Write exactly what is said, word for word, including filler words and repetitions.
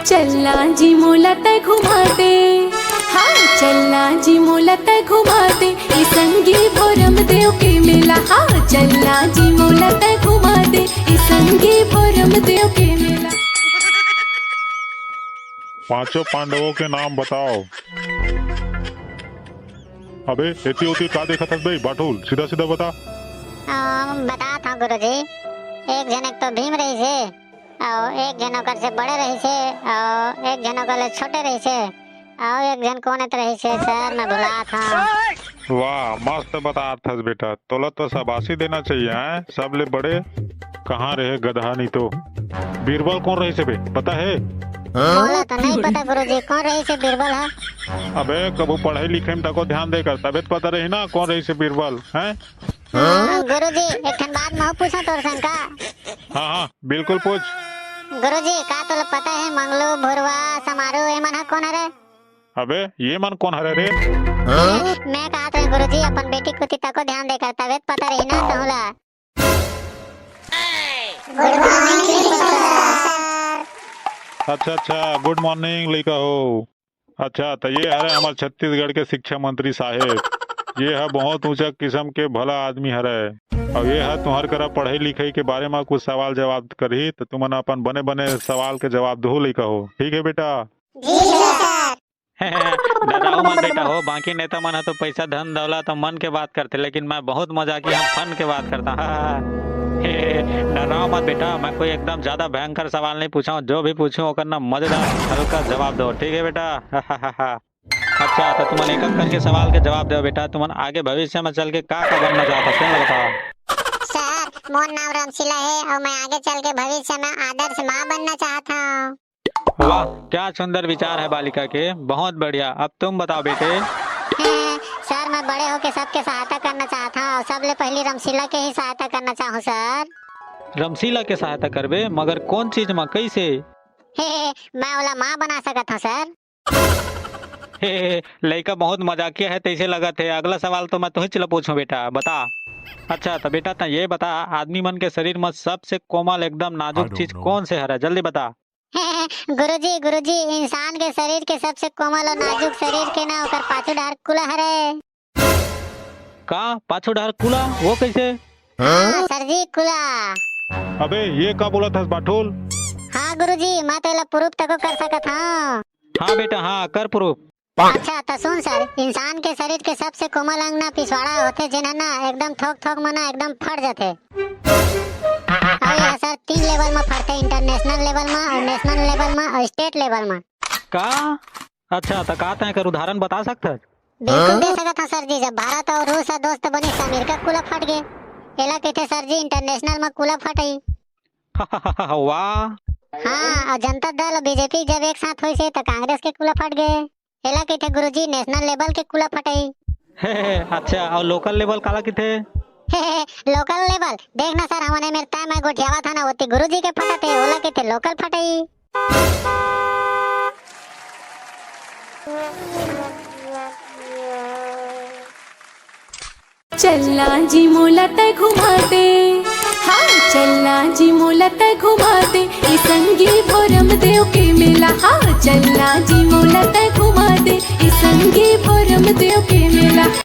चलना जी मोला तै घुमा दे, हाँ चलना जी मोला तै घुमा दे, ए संगी भोरम देव के मेला। हाँ चलना जी मोला तै घुमा दे, ए संगी भोरम देव के मेला। पांचों पांडवों के नाम बताओ। अबे, एती ओती का देखत हस बे, बाठुल? सीधा सीधा बता। अम, बतात हंव गुरुजी, एक झन एक तो भीम रहिस हे, अउ एक झन ओकर से बड़े रहिस हे, अउ एक झन ओकर ले छोटे रहिस हे, अउ एक झन कोन एत रहिस हे सर, मैं भुलात हंव। वाह, मस्त बतात हस बेटा, तोला तो शाबाशी देना चाहिए, हैं? सबले बड़े कहाँ रहे गधा नहीं तो। बीरबल कोन रहिस हे बे, पता हे? मोला तो नहीं पता गुरुजी, कोन रहिस हे बीरबल ह? अबे, कभू पढ़ाई लिखाई में तको ध्यान दे कर, तबे तो पता रही ना कोन रहिस हे बीरबल, हैं? हाँ, गुरुजी, एक ठन बात महूं पूछों तोर संग का? हाँ, हाँ, बिल्कुल पूछ। गुरुजी, का तोला पता हे मंगलू, भुरवा, समारू, एमन ह कोन हरे? अबे, ये मन कोन हरे रे? मैं कहत रहें गुरुजी, अपन बेटी कोती तको ध्यान दे कर, तबे तो पता रही ना तहूं ला। अच्छा, अच्छा, गुड मॉर्निंग लइका हो। अच्छा, त ये हरे हमर छत्तीसगढ़ के शिक्षा मंत्री साहेब। ये ह बहुत ऊंचा किस्म के भला आदमी हरे। अउ ये ह तुम्हर करा पढ़ई लिखई के बारे म कुछ सवाल जवाब करही, त तुमन अपन बने बने सवाल के जवाब दहू लइका हो। ठीक हे बेटा? जी सर। डराओ मत बेटा हो, बाकी नेता मन ह तो पैसा, धन, दौलत अउ मन के बात करथे, लेकिन मैं बहुत मजाकी, हम फन के बात करता। हे, डराओ मत बेटा, मैं कोई एकदम ज्यादा भयंकर सवाल नहीं पूछा हूँ, जो भी पूछूं ओकर ना मजेदार हल्का जवाब दो, ठीक है बेटा? अच्छा, तो तुमन एक एक करके सवाल के जवाब दो बेटा, तुमन आगे भविष्य में चल के का का बनना चाहता, तेन ला बताओ। सर, मोर नाम रामशीला है और मैं आगे चल के भविष्य में आदर्श माँ बनना चाहता हूँ। वाह, क्या सुंदर विचार है बालिका के, बहुत बढ़िया। अब तुम बताओ बेटे। सर, मैं बड़े होके सबके सहायता करना चाहत हूँ और सबले पहली रमशीला के ही सहायता करना चाहूँ सर। रमशीला के सहायता करबे, मगर कौन चीज म, कैसे? मैं ओला माँ बना सकत हूँ सर। लइका बहुत मजाकिया है, तैसे लगत है। अगला सवाल तो मैं तुहिच ल पूछूं बेटा, बता। अच्छा, तो बेटा, त ये बता, आदमी मन के शरीर म सबसे कोमल, एकदम नाजुक चीज कौन से हरे? जल्दी बता। गुरुजी, गुरुजी, इंसान के शरीर के सबसे कोमल और नाजुक शरीर के ना ओकर पाछू डार कुला हरे। का पाछू डार कुला? वो कैसे? हाँ, सर जी, कुला। अबे, ये का बोलत हस बाठुल? हाँ गुरुजी, मैं तो एला प्रूफ तको कर सकत हूँ। हाँ बेटा, हाँ, कर प्रूफ। अच्छा, त सुन सर, इंसान के शरीर के सबसे कोमल अंग ना पिछवाड़ा होथे, जेन ह ना एकदम थोक थोक म ना एकदम फट जथे। अउ ये ह सर तीन लेवल म फटथे, इंटरनेशनल लेवल म, अउ नेशनल लेवल म, अउ स्टेट लेवल म। का? अच्छा, त का तैं एकर उदाहरण बता सकथस? बिल्कुल दे सकत हूँ सर जी। जब भारत अउ रूस ह दोस्त बनिस त अमेरिका कुला फट गे। एला कहिथे सर जी इंटरनेशनल म कुला फटई। वाह। हाँ, अउ जनता दल अउ बीजेपी जब एक साथ होइस हे त कांग्रेस के कुला फट गे। एला कहिथे गुरुजी नेशनल लेवल के कुला फटई। अच्छा, अउ लोकल लेवल काला कहिथे? लोकल लेवल देख ना सर, हमन एमेर तय मैं गोठियावत हन ना, ओती गुरुजी के फटत हे, ओला कहिथे लोकल फटई। चलना जी मोला तै घुमा दे, हाँ चलना जी मोला तै घुमा दे, ए संगी भोरम देव के मेला। हाँ चलना जी मोला तै घुमा दे, ए संगी भोरम देव के मेला।